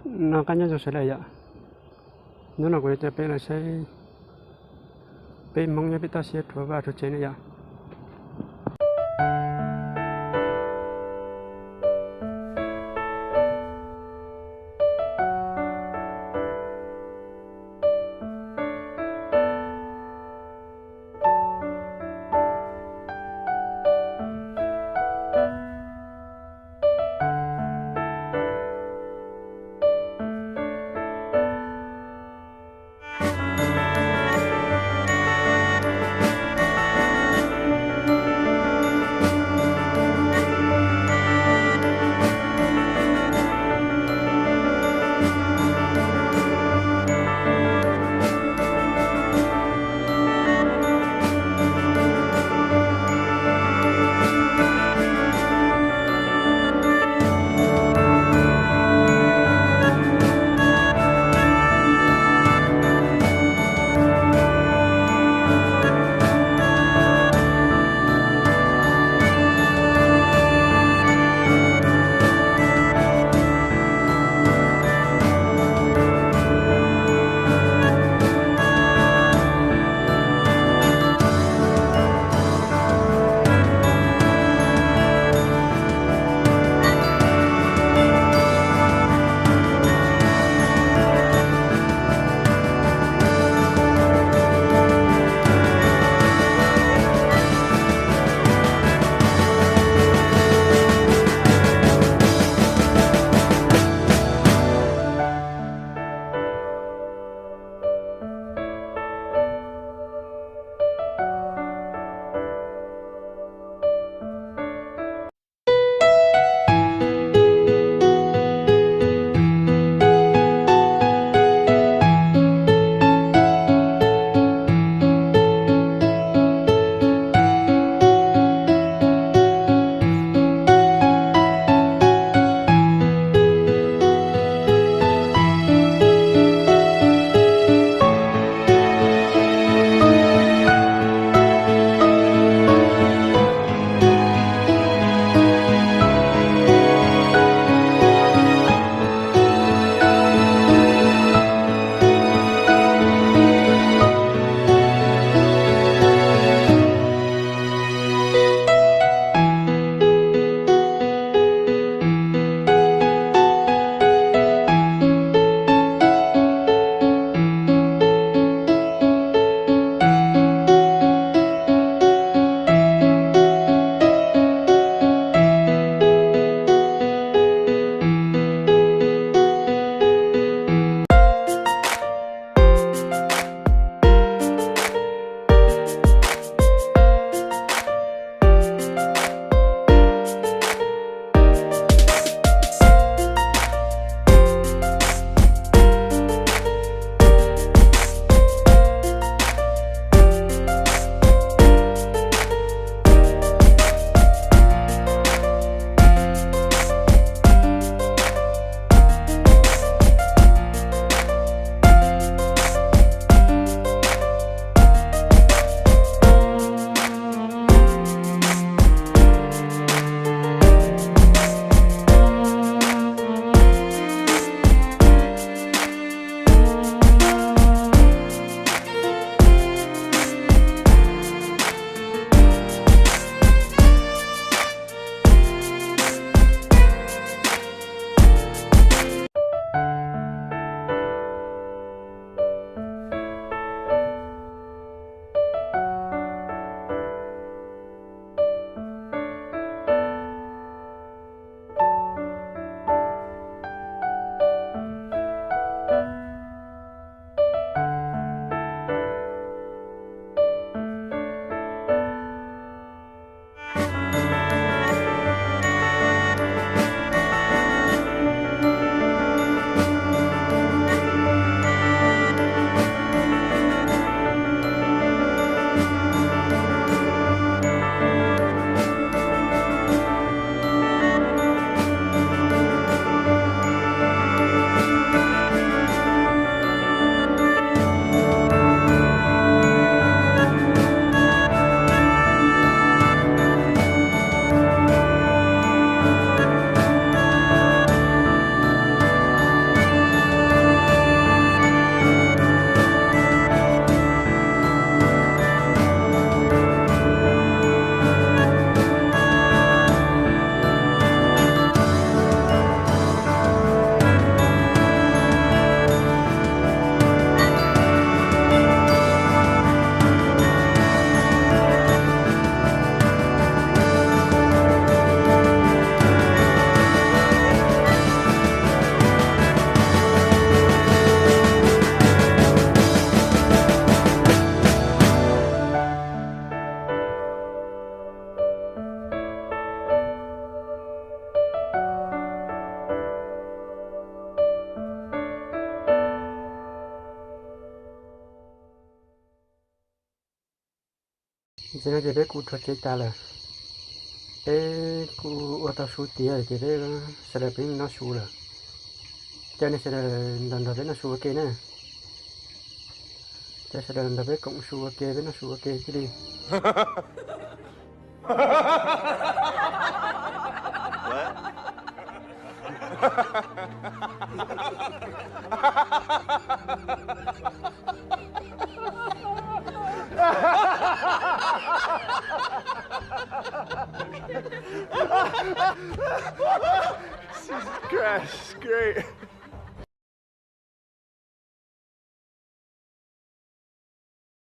Noj qab nyob zoo sawv daws yom. Hnub no kuv yuav coj peb los saib peb Hmoob nyob peb toj siab rhuav vaj rhuav tsev na yom. Ntawm no ces peb kuj rhuav tsev tas lawm, peb kuj ua tau su tiav ces peb sawv daws peb noj su lawm. Caw nej sawv daws nrog nrog peb noj su ua ke na. Caw sawv daws nrog peb koom su ua ke, peb noj su ua ke thiaj li. Jesus Christ, it's great.